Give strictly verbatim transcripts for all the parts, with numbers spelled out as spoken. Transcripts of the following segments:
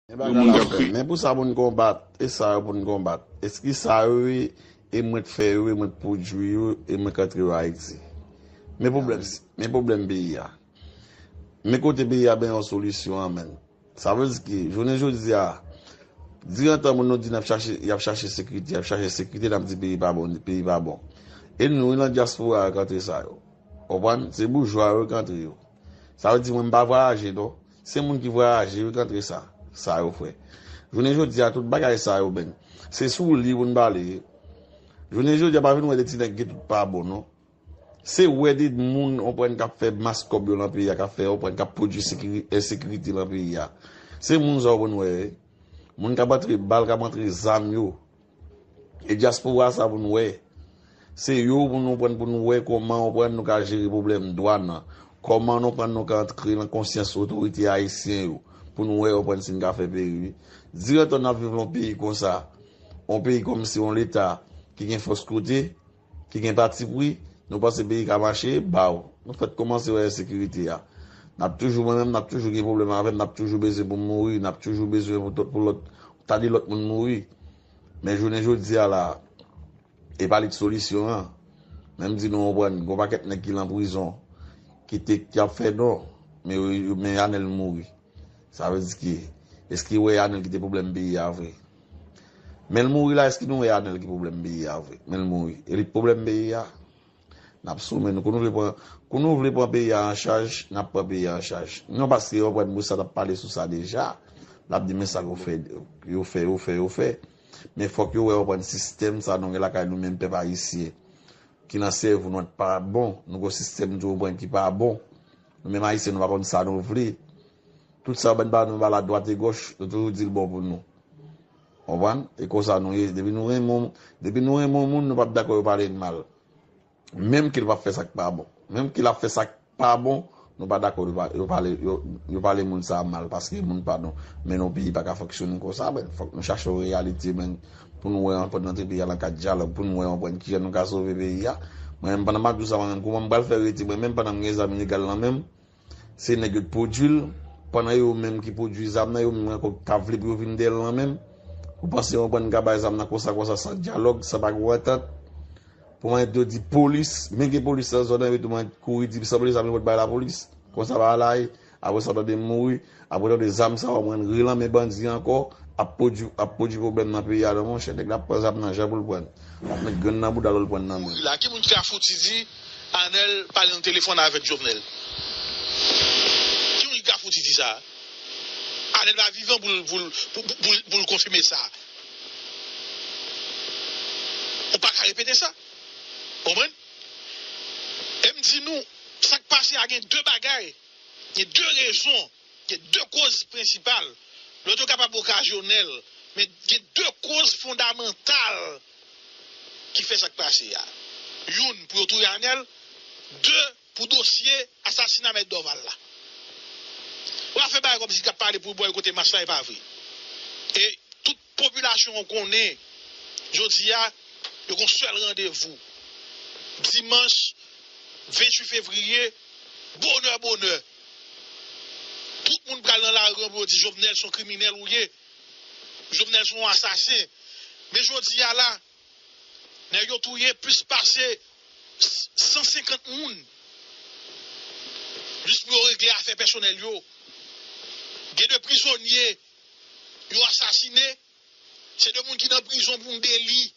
Men bagay la fè. Men pou sa pou n konbat, e sa yo pou n konbat. Eski sa yo ye, e mwen k fè yo, e mwen k pwodui yo, e mwen k antre yo Ayiti. Men pwoblèm, men pwoblèm peyi a. Men kote peyi a benyen yon solisyon an menm. Sa vle di ki, jounen jodi a, dirantan moun nou di n ap chache, y ap chache sekirite, y ap chache sekirite, n ap di peyi pa bon, peyi pa bon. E nou, nan dyaspora yo k antre sa yo. Konprann? Se boujwa yo k antre yo. Sa vle di mwen m pa vwayaje non. Se moun ki vwayaje yo k antre sa, sa yo fè. Jounen jodi a tout bagay sa yo menm. Se sou li pou n pale. Jounen jodi a pa vin wè de ti nèg ki tout pa bon non. Se wè de moun, konprann, k ap fè mas kòb yo nan peyi a, k ap fè, konprann, k ap pwodui sekiri-, ensekirite nan peyi a. Se moun sa w konn wè, moun k ap antre bal, k ap antre zam yo. E dyaspora sa pou nou wè. Se yo pou nou pran, pou nou wè kòman, konprann, nou ka jere pwoblèm dwàn nan. Kòman, konprann, nou ka antre nan konsyans otorite ayisyen yo. Pou nou wè, konprann, si n ka fè peyi. Dirantan n ap viv nan yon peyi konsa. Yon peyi kòmsi yon leta ki gen fòs kote, ki gen patipri, nou panse peyi ka mache, baw. Nou fèk kòmanse wè ensekirite a. N ap toujou, mwen menm, n ap toujou gen pwoblèm avè m, n ap toujou bezwen pou m mouri, n ap toujou bezwen pou tout, pou lòt, ta de lòt moun mouri. Men jounen jodi a la, e pa li k solisyon an. Men m di nou konprann, gon pakèt nèg ki lan prizon, ki te, ki ap fè non, men yo, yo, men Anèl mouri. Sa vle di ki, èske wè Anèl ki te pwoblèm peyi a vre? Men l mouri la, èske nou wè Anèl ki pwoblèm peyi a vre? Men l mouri. E li k pwoblèm peyi a? N ap sou men nou. Kou nou vle pran, kou nou vle pran peyi a an chaj, n ap pran peyi a an chaj. Non, paske yo pran Moussa t ap pale sou sa deja. L ap di, men sa yo fè, yo fè, yo fè, yo fè. Men fòk yo wè yo pran sistèm sa nou gen lakay nou menm pèp ayisyen. Ki nan sèvo nou pa bon. Nou gon sistèm tou yo pran ki pa bon. Nou menm ayisyen nou pa konn sa nou vle. Tout sa yo ban ba nou ba la dwat e gòch, nou toujou di l bon pou nou. Konprann? E konsa nou ye. Depi nou renmen, depi nou renmen yon moun, nou p ap dakò yo pale n mal. Menm ke l p ap fè sa k pa bon. Menm ke l ap fè sa k pa bon, nou pa dakò yo pa-, yo pale, yo, yo pale moun sa a mal paske moun pa nou. Men yon peyi pa ka fonksyone konsa, men fòk nou chache yon reyalite, men pou nou wè anpòt nan peyi a nan kad dyalòg, pou nou wè anpòt kijan nou ka sove peyi a. Mwen menm, pandan m ap di w sa, mwen menm, kouman m pral fè rete, mwen menm, pandan m gen zam ilegal nan men m, se nèg yo t pwodui l, pandan yo menm ki pwodui zam nan, yo menm ankò ka vle pou yo vin dèyè l nan men m. Ou panse yo konprann ka bay zam nan konsa, konsa, san dyalòg, san pa gen antant? Pou mwen, yo di polis, men gen polis nan zòn nan, yo tou mwen kouri di, sanble zam yo pou t bay lapolis. Konsa bagay la ye. Apre sa, w tande m mouri. Apre, w tande zam sa yo, mwen rele nan men bandi ankò, ap pwodui, ap pwodui pwoblèm nan peyi a, non, monchè. Nèg la ap pran zam nan jan pou l pran l. L ap met grenn nan bouda l, l pran nan men. Mouri la, ki moun ki ka fouti di Anèl pale nan telefòn avèk Jovenel? Ki moun ki ka fouti di sa? Anèl pa vivan pou l, pou l, pou, pou, pou l konfime sa. Ou pa ka repete sa. Konprann? E m di nou, sa k pase a gen de bagay, gen de rezon, gen de koz prensipal. Lòt yo kapab okazyonèl, men gen de koz fondamantal ki fè sa k pase a. Youn, pou yo touye Anèl. De, pou dosye asasina Mèt Dòval la. Ou pa fè bagay kòmsi k ap pale pou bò kote mas la, e pa vre. E tout popilasyon an konnen, jodi a, yo gon sèl randevou. Dimanch venntuit fevriye, bonè, bonè. Tout moun pral nan lari an pou yo di Jovenel se yon kriminèl ou ye. Jovenel se yon asasen. Men jodi a la, nèg yo touye plis pase san senkant moun. Jis pou yo regle afè pèsonèl yo. Gen de prizonye yo asasine, se de moun ki nan prizon pou yon deli.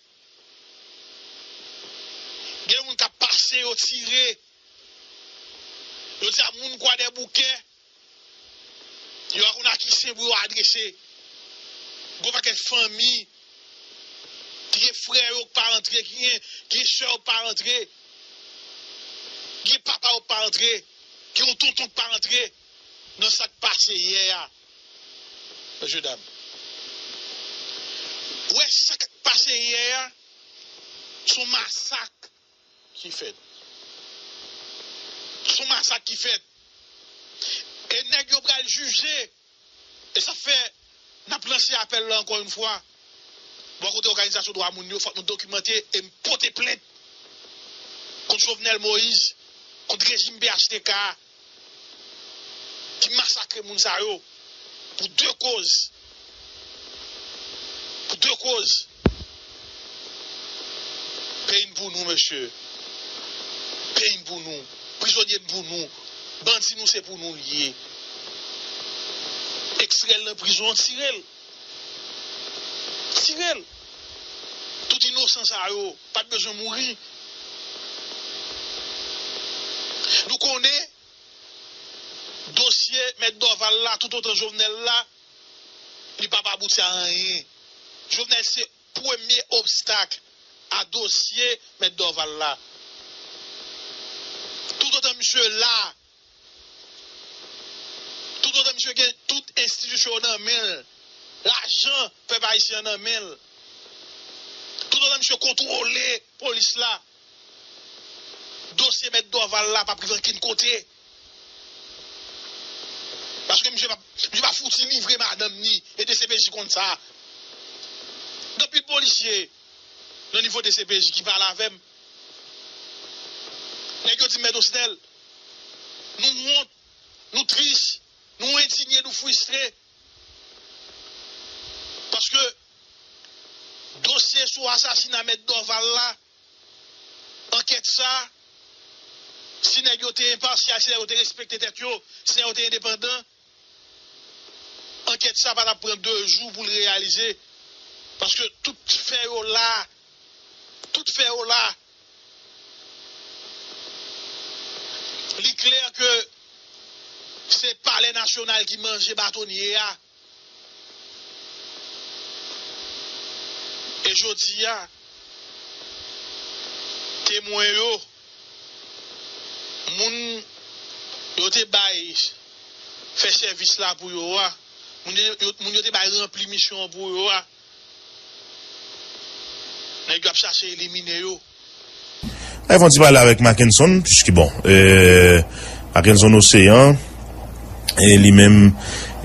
Gen de moun k ap pase, yo tire. Yo di a moun Kwadèboukè, yo pa konn a ki sen pou yo adrese. Gon pakèt fanmi, ki gen frè yo k pa rantre, ki gen, ki gen sè yo k pa rantre, ki gen papa yo k pa rantre, ki gen yon tonton k pa rantre nan sa k pase yè a. Mesye dam, ou wè sa k pase yè a, se yon masak ki fèt. Se yon masak ki fèt. E nèg yo pral jije. E sa fè n ap lanse apèl la ankò yon fwa. Bò kote òganizasyon dwa moun yo, fòk nou dokimante e n pote plent kont Jovenel Moïse, kont rejim P H T K a, ki masakre moun sa yo pou de koz. De koz. Peyi n pou nou, mesye. Peyi n pou nou. Prizonye n pou nou. Bandi nou se pou nou l ye. Ekstrè l nan prizon an, tire l. Tire l. Tout inosan sa yo pa t bezwen mouri. Nou konnen dosye Mèt Dorval la, toutotan Jovenel la, li p ap abouti a anyen. Jovenel se premye obstak a dosye Mèt Dorval la. Toutotan misye la, toutotan misye gen tout enstitisyon yo nan men l, lajan pèp ayisyen an nan men l, toutotan misye kontwole polis la, dosye Mèt Dorval la p ap rive ankenn kote. Paske misye pa, misye pa fouti livre madanm ni, e D C P J konn sa. Gen anpil polisye nan nivo D C P J ki pale avè m. Nèg yo di m, Mèt Osnèl, nou wont, nou tris, nou endinye, nou fristre. Paske dosye sou asasina Mèt Dorval la, ankèt sa, si nèg yo te enpasyal, si nèg yo te respekte tèt yo, si nèg yo te endepandan, ankèt sa pa t ap pran de jou pou l reyalize. Paske tout fè yo la, tout fè yo la. Li klè ke se Palè Nasyonal ki manje batonye a. E jodi a, temwen yo, moun yo te bay fè sèvis la pou yo a, moun yo, moun yo te bay ranpli misyon an pou yo a, nèg yo ap chache elimine yo. N a fè yon ti pale avèk Mackenson, piske bon, euh, Mackenson Océan, e li menm,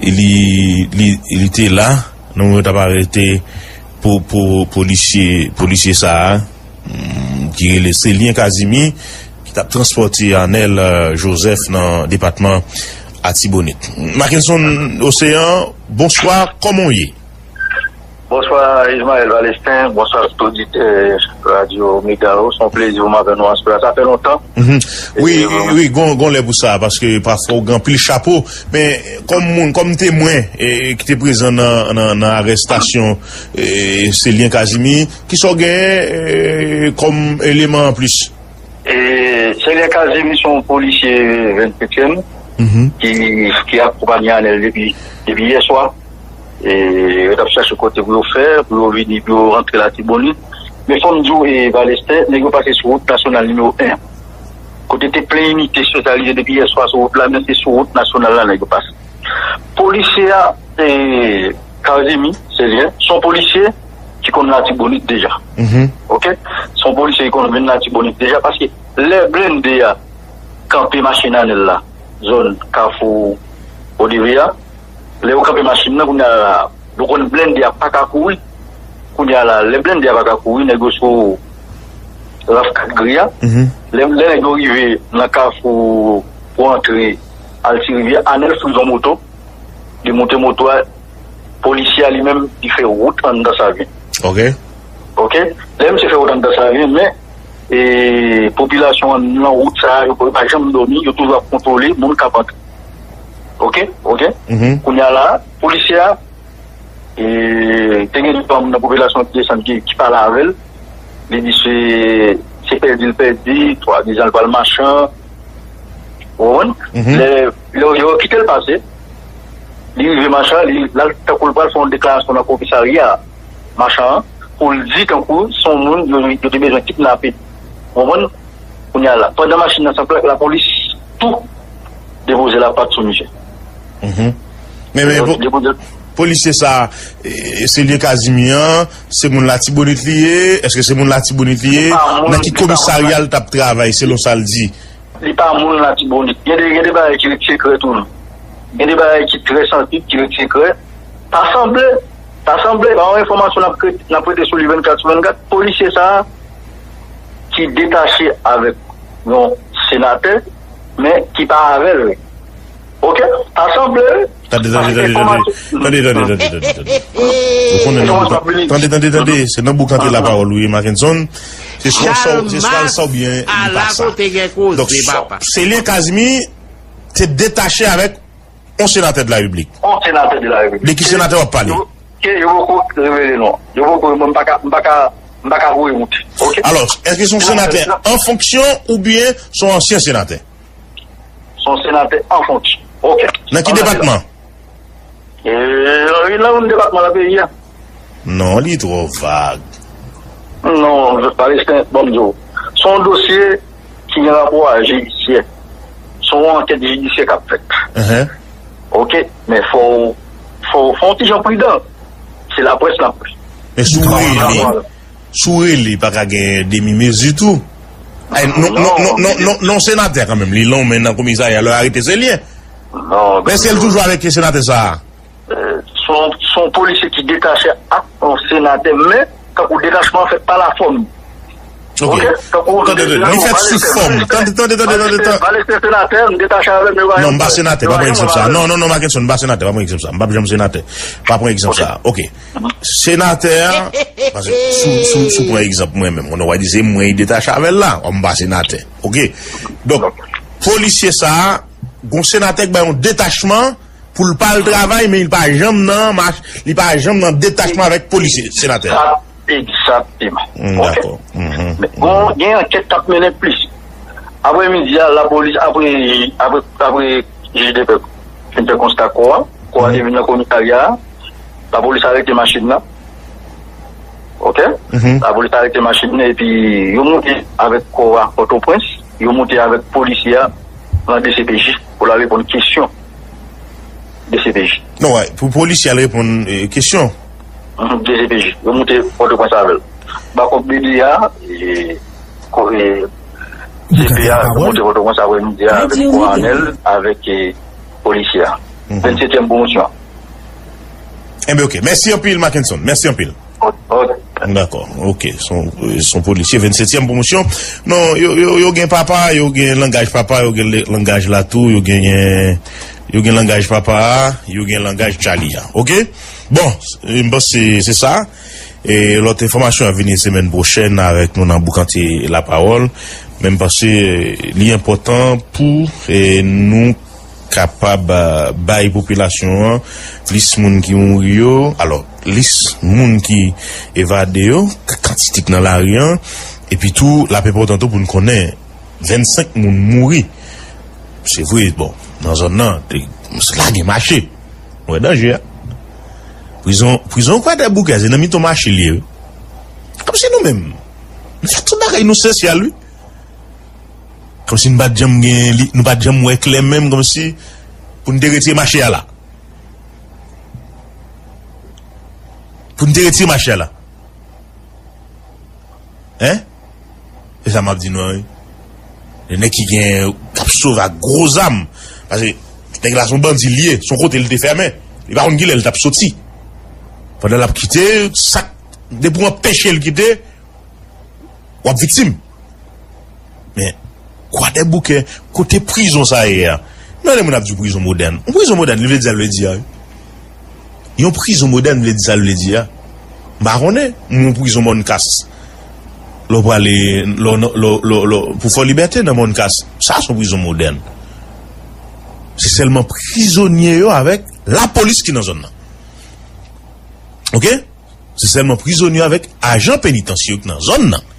li, li, li te la, nan moman yo t ap arete pou, pou polisye, polisye sa a, mm, ki rele Célien Casimir, ki t ap transpòte Arnel, euh, Joseph nan depatman Atibonit. Mackenson Océan, bonswa, kòman w ye? Bonswa, Ismaël Valestin. Bonswa, tout oditè Radyo Mega yo. Se yon plezi pou m avè nou aswè a. Sa fè lontan. Mhm. Wi, e, wi, gon, gon lè pou sa, paske pafwa w gen anpil chapo. Men, kòm moun, kòm temwen, e, ki te prezan nan, nan, nan arèstasyon, e, Célien Casimir, kisa w genyen, e, kòm eleman anplis? E, Célien Casimir se yon polisye vennsentyèm Mhm. ki, ki akonpanye Arnel depi, depi yè swa. E, yo t ap chache kote pou yo fè, pou yo vini, pou yo rantre Latibonit. Men fò m di w, e, Valestin, nèg yo pase sou wout nasyonal nimewo en. Kote te plen inite espesyalize depi yè swa sou wout la, men se sou wout nasyonal la nèg yo pase. Polisye a, e, Casimir Célien, se yon polisye ki konn Latibonit deja. Mhm. Oke? Se yon polisye ki konn vin Latibonit deja, paske lè blende a kanpe machin Arnel la, zòn Kafou Odeve a, lè yo kanpe machin nan, kounye a la, yo konn blende a pa ka kouri. Kounye a la, lè blende a pa ka kouri, nèg yo sou raf kat gri a. Mhm. Lè, lè nèg yo rive nan Kafou pou antre Alti Rivyè, Arnel friz yon moto, li monte moto a, polisye a li menm, li fè wout anndan Savyen. Ok. Ok? Lè misye fè wout anndan Savyen, men, e, popilasyon an nan wout sa a, yo pa janm dòmi, yo toujou ap kontwole moun k ap antre. Ok? Ok? Mhm. Kounye a la, polisye a, e, te gen de twa moun nan popilasyon ki desann, ki, ki pale avè l. Li di se, se pèdi l pèdi, swadizan l pral Machan. Ou konprann? Mhm. Lè, lè yo kite l pase, li rive Machan, li, l al tankou l pral fè yon deklarasyon nan komisarya Machan an, pou l di tankou se yon moun yo, yo te bezwen kidnape. Ou konprann? Kounye a la, pandan machin nan san plak, lapolis tou depoze lapat sou misye. Mhm. Men, men, Yo po-, depoze polisye sa, e, se li Kazimi an, se moun Latibonit li ye, èske se moun Latibonit li ye? Li pa moun, Nan ki li pa komisarya moun. L t ap travay, selon sa l di? Li pa moun Latibonit. Gen de, gen de bagay ki ret sekrè tou. Gen de bagay ki trè sansib, ki ret sekrè. Ta sanble, ta sanble, pa yon enfòmasyon n ap kre-, n ap rete sou li vennkat sou vennkat. Polisye sa a, ki detache avèk yon senatè, men ki pa avè l. Ok? Sa sanble. Tande, tande, tande, tande. Tande, tande, tande, tande, tande. Ou konnen nan boukante, tande, tande, tande, se nan boukante lapawòl ou ye, Mackenson. Se swa, se swa sa oubyen li pa sa. Donk, Célien Casimir te detache avèk yon senatè de la Repiblik. Yon senatè de la Repiblik. De ki senatè w ap pale? Ke yo poko revele non. Yo poko, mwen, m pa ka, m pa ka, m pa ka voye moute. Ok? Alò, èske se yon senatè an fonksyon oubyen se yon ansyen senatè? Se yon senatè an fonksyon. Ok. Nan ki depatman? E, nan youn depatman nan peyi a. Non, li twò vag. Non, Palestin, ban m di w. Se yon dosye ki gen rapò a jidisyè. Se yon ankèt jidisyè k ap fèt. Ok? Men fò w, fò w, fò w ti jan pridan. Se laprès n ap. Men si w rele, si w rele, pa ka gen demi mezi tou. Ay, non, non, non, non, non, non, senatè kanmenm. Li lonmen nan komisarya, lè yo arete Célien. Non, men èske l toujou avèk senatè sa a? Se yon, se yon polisye ki detache ak yon senatè, men tankou detachman an fèt pa lafòm. Ok. Tande, tande, li fèt sou fòm. Tande, tande, tande, tande, tande. Palestin senatè, m detache avè l, men non, m pa senatè, pa pran egzanp sa. Non, non, non, Mackenson, m pa senatè, pa pran egzanp sa. M p ap janm senatè. Pa pran egzanp sa. Ok. Senatè a, paske sou, sou, sou pran egzanp mwen menm, mwen w a di se mwen ki detache avè l la, m pa senatè. Ok. Donk, polisye sa a, gon senatè k bay yon detachman, pou l pa al travay, men li pa janm nan mach, li pa janm nan detachman avèk polisye, senatè. Egzakteman. Ok. Dakò. Men bon, gen ankèt k ap mennen plis. Aprè midi a, lapolis, apre, apre, apre jij de pè fin fè konsta kò a, kò a te vin nan komisarya a, lapolis arete machin nan. Ok? Lapolis arete machin nan, epi yo moute avèk kò a Pòtoprens, yo moute avèk polisye a nan D C P J pou l al reponn kesyon D C P J. Non, wè, pou polisye al reponn, eh, kesyon. D C P J. Yo moute Pòtoprens avè l. Bakòp B D A, eh, ko-, eh, C P A, yo moute Pòtoprens aprè midi a avèk kò a Anèl, avèk, eh, polisye a. Vennsetyèm pwomosyon. Enben, ok. Mèsi anpil, Mackenson. Mèsi anpil. Dakò, ok. Se yon, se yon polisye vennsetyèm pwomosyon. Non, yo, yo, yo gen papa, yo gen langaj papa, yo gen le-, langaj latou, yo gen, yo gen langaj papa a, yo gen langaj Charlie a. Ok? Bon, m panse se sa. E lòt enfòmasyon ap vini semèn pwochèn avèk nou nan Boukante Lapawòl. Men m panse li enpòtan pou, e, nou kapab, eh, bay popilasyon an plis moun ki mouri yo. Alò, lis moun ki evade yo, k-, kantite k nan lari an, epi tou, l ap enpòtan tou pou n konnen vennsenk moun mouri. Se vre, bon, nan zòn nan, te, la gen mache. Nou wè danje a. Prizon, prizon Kwadèboukè, se nan mitan mache l ye, wi. Kòmsi nou menm, nou fè tout bagay nou sosyal, wi. Kòmsi nou pa t janm gen li, nou pa t janm wè klè menm, kòmsi pou n te retire mache a la. Pou n te retire mache a la. Hein? Se sa m ap di nou an, wi. Gen nèg ki gen, k ap sove ak gwo zam. Paske nèg la se yon bandi li ye, se yon kote li te fèmen. Li pa konn kilè li t ap soti. Pandan l ap kite, sa k, depi w anpeche l kite, w ap viktim. Men, Kwadèboukè, kote prizon sa ye a? Men lè moun ap di prizon modèn. Yon prizon modèn, li vle di sa l vle di a, wi. Yon prizon modèn vle di sa l vle di a. M pa konnen, yon prizon Mòn Kas. Lè w prale, lè w, lè w, lè w, lè w, pou Fò Libète nan Mòn Kas. Sa se yon prizon modèn. Se sèlman prizonye yo avèk lapolis ki nan zòn nan. Ok? Se sèlman prizonye avèk ajan penitansye yo k nan zòn nan.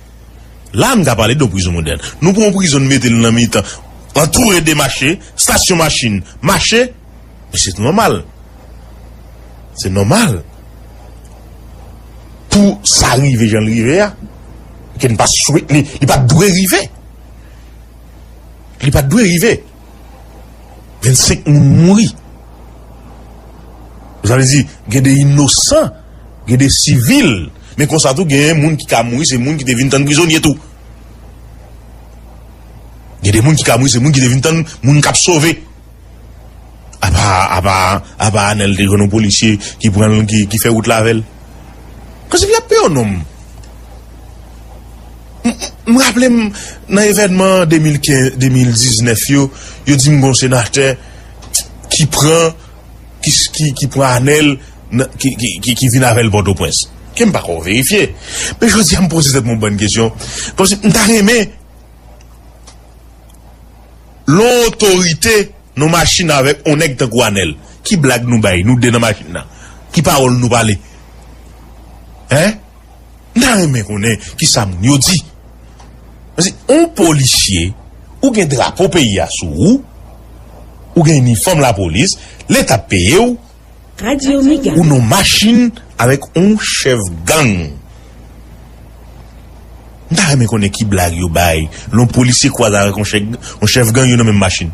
La, n ka pale de yon prizon modèn. Nou pran yon prizon, n mete l nan mitan, antoure de mache, estasyon machin, mache, men se nòmal. Se nòmal pou sa rive jan l rive a. Ke n pa swete, li, li pa t dwe rive. Li pa t dwe rive. Vennsenk moun mouri. Sa vle di, gen de inosan, gen de sivil. Men konsa tou, gen moun ki ka mouri, se moun ki te vin tann prizonye tou. Gen de moun ki ka mouri, se moun ki te vin tann moun k ap sove. Apa, apa, apa Anèl te jwenn yon polisye ki pran l, ki, ki fè wout la avè l. Kòmsi y ap peye yon nonm. M, m, m raple m nan evènman de mil kenz, de mil diznèf yo, yo di m gon senatè, ki pran, ki, ki, ki pran Anèl, nan- ki, ki, ki, ki vin avè l Pòtoprens. Ke m pa ko verifye. Men jodi a, m poze tèt mwen yon bann kesyon. Kòmsi m ta renmen lè yon otorite nan machin avèk yon nèg tankou Anèl. Ki blag nou bay, nou de nan machin nan? Ki pawòl nou pale? Hen? M ta renmen konnen ki sa moun yo di. Paske yon polisye, ou gen drapo peyi a sou ou, ou gen inifòm lapolis, Leta peye w, Radio Mega. Ou nan machin avèk yon chèf gang. M ta renmen konnen ki blag yo bay lè yon polisye kwaze avèk yon chèf, yon chèf gang, yo nan menm machin.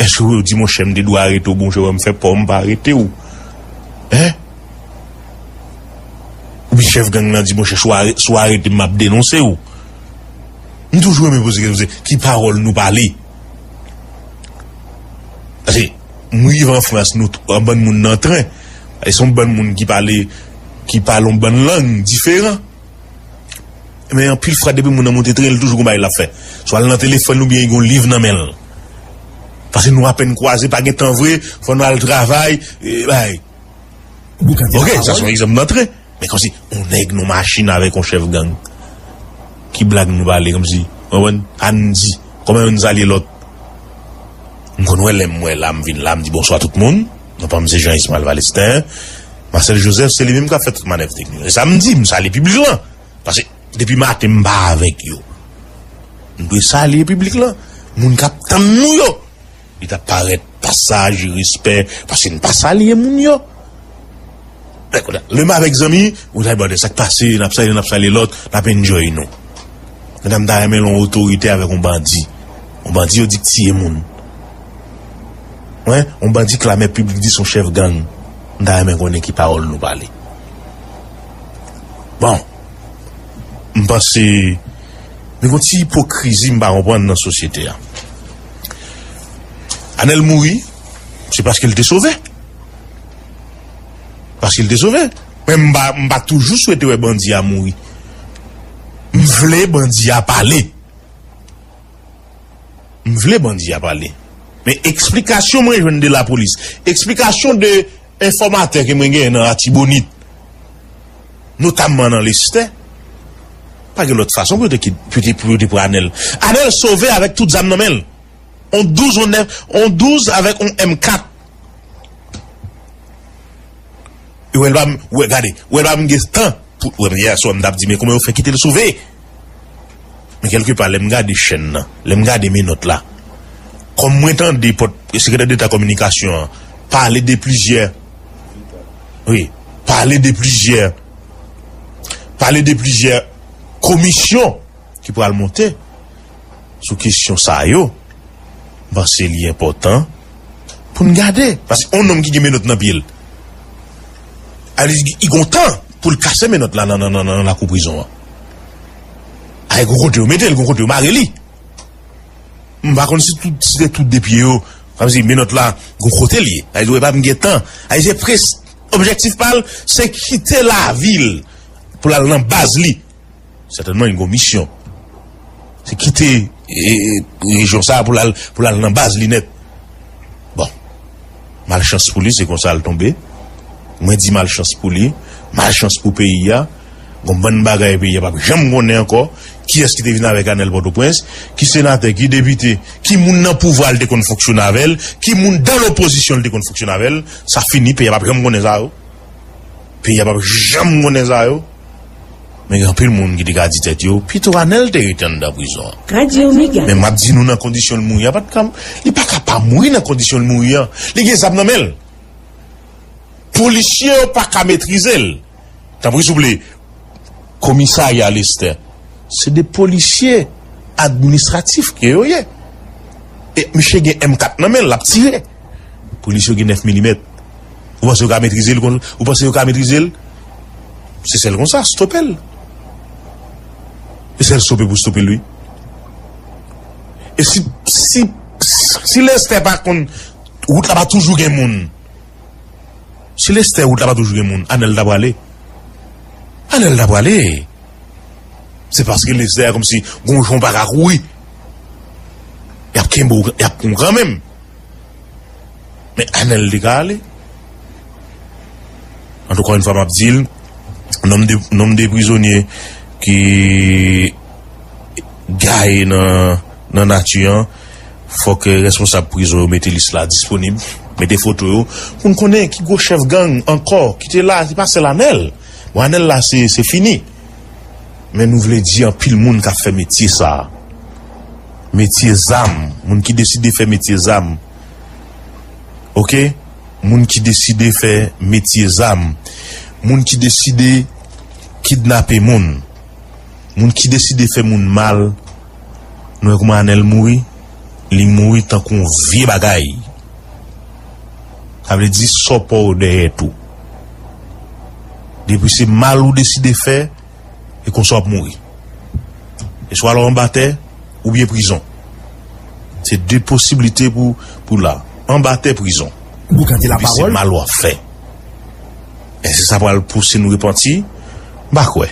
Èske yo di, monchè, m te dwe arete w, monchè, wè m fè pa w, m pa arete w? Hen? Oubyen chèf gang lan di, monchè, si w are- si w arete m, m ap denonse w. M toujou renmen poze kesyon, se ki pawòl nou pale? Paske m rive an Frans, nou t- yon bann moun nan tren. E se yon bann moun ki pale, ki pale yon bann lang diferan. Men anpil fwa, depi moun nan monte tren, li toujou gon bagay l ap fè. Swa l nan telefòn oubyen li gon liv nan men l. Paske nou apèn kwaze, pa gen tan vre, fò nou al travay, e, bay. Ok, sa se yon egzanp nan tren. Men kòmsi, yon nèg nan machin avèk yon chèf gang. Ki blag nou pale, kòmsi, w konprann? Ann di, kòman youn salye lòt? M konn wè lè m wè la, m vin la, m di, bonswa tout moun. Non pa m se Jean Ismaël Valestin. Marcel Joseph, se li menm k ap fè tout manèv teknik. E sa m di, m salye piblik lan. Paske depi maten, m pa avèk yo. M dwe salye piblik lan. Moun k ap tann nou yo. Li t ap parèt pasaj, respè, paske n pa salye moun yo. Lè m avèk zanmi, ou ta di, "Brother, sa k pase, n ap salye, n ap salye lòt, n ap enjoy nou." Men m ta renmen lè yon otorite avèk yon bandi. Yon bandi yo di k tiye moun. Wi, yon bandi klamè piblik di s on chèf gang. M ta renmen konnen ki pawòl nou pale. Bon, m panse, men gon ti ipokrizi m pa konprann nan sosyete a. Anèl mouri, se paske l te sove. Paske l te sove. Men m pa, m pa toujou swete wè bandi a mouri. M vle bandi a pale. M vle bandi a pale. Men eksplikasyon mwen jwenn de lapolis, eksplikasyon de enfòmatè ke mwen genyen nan Latibonit, notamman nan Lestè, pa gen lòt fason pou yo te, pou yo te, pou yo te pran Anèl. Anèl sove avèk tout zam nan men l. On douz, on nèf, on douz avèk on M kat. E wè l pa m, wè, gade, wè l pa m gen tan pou, wè, yè swa m t ap di, men kòman yo fè kite l sove? Men kèlkepa, lè m gade chèn nan, lè m gade menòt la, kòm mwen tande pòt, sekretè deta kominikasyon an, pale de plizyè, wi, pale de plizyè, pale de plizyè komisyon ki pral monte sou kesyon sa yo, m panse li enpòtan pou n gade. Paske yon nonm ki gen menòt nan pye l, a li, li gon tan pou l kase menòt la nan, nan, nan, nan lakou prizon an. Ay, gon kote yo mete l, gon kote yo mare li. M pa konn si tout, si se tout de pye yo, kòmsi menòt la, gon kote l ye. Ay, wè pa m gen tan. Ay, se pres, objektif pa l, se kite lavil pou l al nan baz li. Sètènman, li gon misyon. Se kite, e, e, rejyon sa a pou l al, pou l al nan baz li nèt. Bon. Malchans pou li, se konsa l tonbe. Mwen di malchans pou li, malchans pou peyi a. Gon bann bagay peyi a p ap janm konnen ankò. Kiyès ki te vin avèk Anèl Pòtoprens? Ki senatè, ki depite, ki moun nan pouvwa l te konn fonksyone avè l? Ki moun dan lopozisyon l te konn fonksyone avè l? Sa fini, peyi a p ap janm konnen sa yo. Peyi a p ap janm konnen sa yo. Men gen anpil moun ki te ka di tèt yo, pito Anèl te rete anndan prizon an. Radio Mega. Men m ap di nou nan kondisyon l mouri a, pa t ka, li pa ka pa mouri nan kondisyon l mouri an. Li gen zam nan men l. Polisye yo pa ka metrize l. Tanpri, souple, komisarya Lestè, se de polisye administratif ke yo ye. E misye gen M kat nan men l, l ap tire. Polisye yo gen nèf milimèt. Ou panse yo ka metrize l kon, ou panse yo ka metrize l? Se sèl konsa, stope l. Se sèl stope pou stope l, wi. E si, si, si Lestè pa konn, wout la pa toujou gen moun. Si Lestè wout la pa toujou gen moun, Anèl ta prale. Anèl ta prale. Se paske Lestè a kòmsi gon jan w pa ka kouri. Y ap kenbe w, y ap pran w kanmenm. Men Anèl te ka ale. Antouka, yon fwa m ap di l, nonm de, nonm de prizonye ki gaye nan, nan nati an, fòk responsab prizon yo mete lis la disponib, mete foto yo, pou n konnen ki gwo chèf gang ankò ki te la, se pa sèl Anèl. Bon, Anèl la, se, se fini. Men nou vle di anpil moun k ap fè metye sa a. Metye zam, moun ki deside fè metye zam. Oke? Moun ki deside fè metye zam. Moun ki deside kidnape moun. Moun ki deside fè moun mal. Nou wè kouman Anèl mouri? Li mouri tankou yon vye bagay. Sa vle di, sa w pa w dèyè tou. Depi se mal ou deside fè, e konsa w ap mouri. E swa l anba tè, oubyen prizon. Se de posiblite pou, pou la. Anba tè, prizon. Boukante la pawòl. Epi se mal w ap fè. Èske sa pral pouse nou repanti? M pa kwè.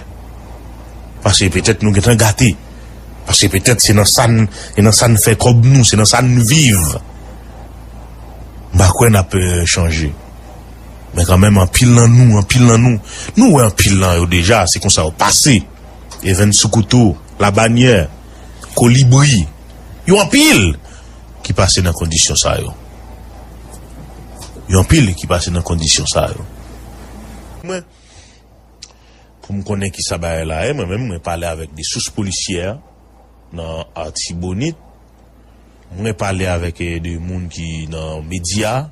Paske petèt nou gentan gate. Paske petèt se nan sa n, se nan sa n fè kòb nou, se nan sa n viv. M pa kwè n ap, eh, chanje. Men kanmenm, anpil nan nou, anpil nan nou, nou wè anpil nan yo deja, se konsa yo pase. Evens Soukouto, Labanyè, Kolibri, yo anpil ki pase nan kondisyon sa yo. Yo anpil ki pase nan kondisyon sa yo. Mwen, pou m konnen ki sa bagay la ye, mwen menm, mwen pale avèk de sous polisyè nan Atibonit. Mwen pale avèk, eh, de moun ki nan medya.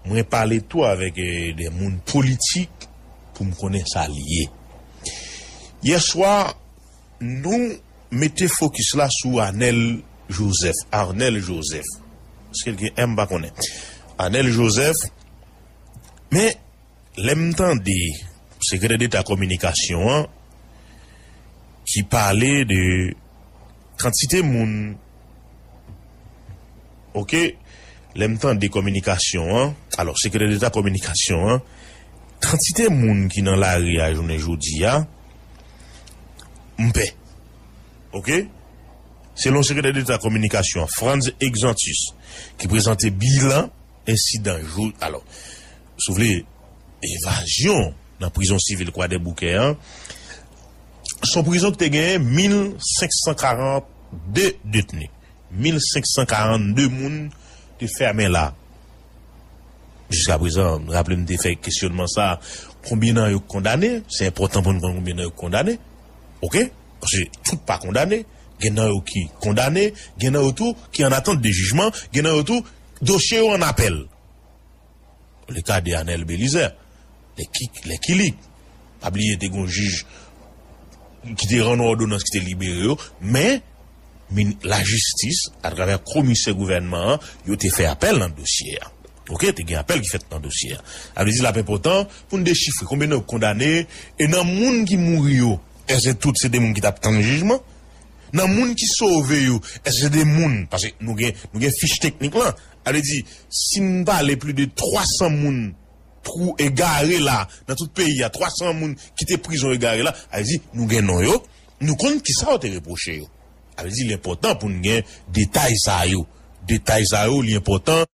Mwen pale tou avèk, eh, de moun politik pou m konnen sa l ye. Yè swa, nou mete fokis la sou Anèl Joseph. Arnel Joseph. Èske l gen M, m pa konnen. Anèl Joseph. Men, lè m tande sekretè deta kominikasyon an ki pale de kantite moun, oke, lè m tande kominikasyon an, alò, sekretè deta kominikasyon an, kantite moun ki nan lari a jounen jodi a, m pè. Oke? Selon sekretè deta kominikasyon an, Frantz Exantus, ki prezante bilan ensidan jou, alò, si w vle, evazyon nan prizon sivil Kwadèboukè an, se yon prizon ki te genyen mil senk san karannde detni. Mil senk san karannde moun te fèmen la. Jiskaprezan, raple m te fè kesyònman sa, konbyen nan yo k kondane? Se enpòtan pou n konn konbyen nan yo k kondane. Oke? Paske tout pa kondane. Gen nan yo ki kondane, gen nan yo tou ki an atant de jijman, gen nan yo tou, dosye yo an apèl. Le ka de Anèl Belizaire, lè ki, lè ki li. Pa bliye te gen yon jij ki te rann yon òdonans ki te libere yo, men min-, lajistis, atravè komisè gouvènman an, yo te fè apèl nan dosye a. Oke, te gen apèl ki fèt nan dosye a. Sa vle di l ap enpòtan pou n dechifre konbyen nan yo k kondane, e nan moun ki mouri yo, èske tout se de moun ki t ap tann jijman? Nan moun ki sove yo, èske se de moun, paske nou gen, nou gen fich teknik lan. Sa vle di, si n pale plis de twa san moun twou egare la, nan tout peyi a, twa san moun kite prizon egare la, sa vle di, nou gen non yo, nou konn kisa yo te repwoche yo. Sa vle di, li enpòtan pou n gen detay sa yo. Detay sa yo, li enpòtan.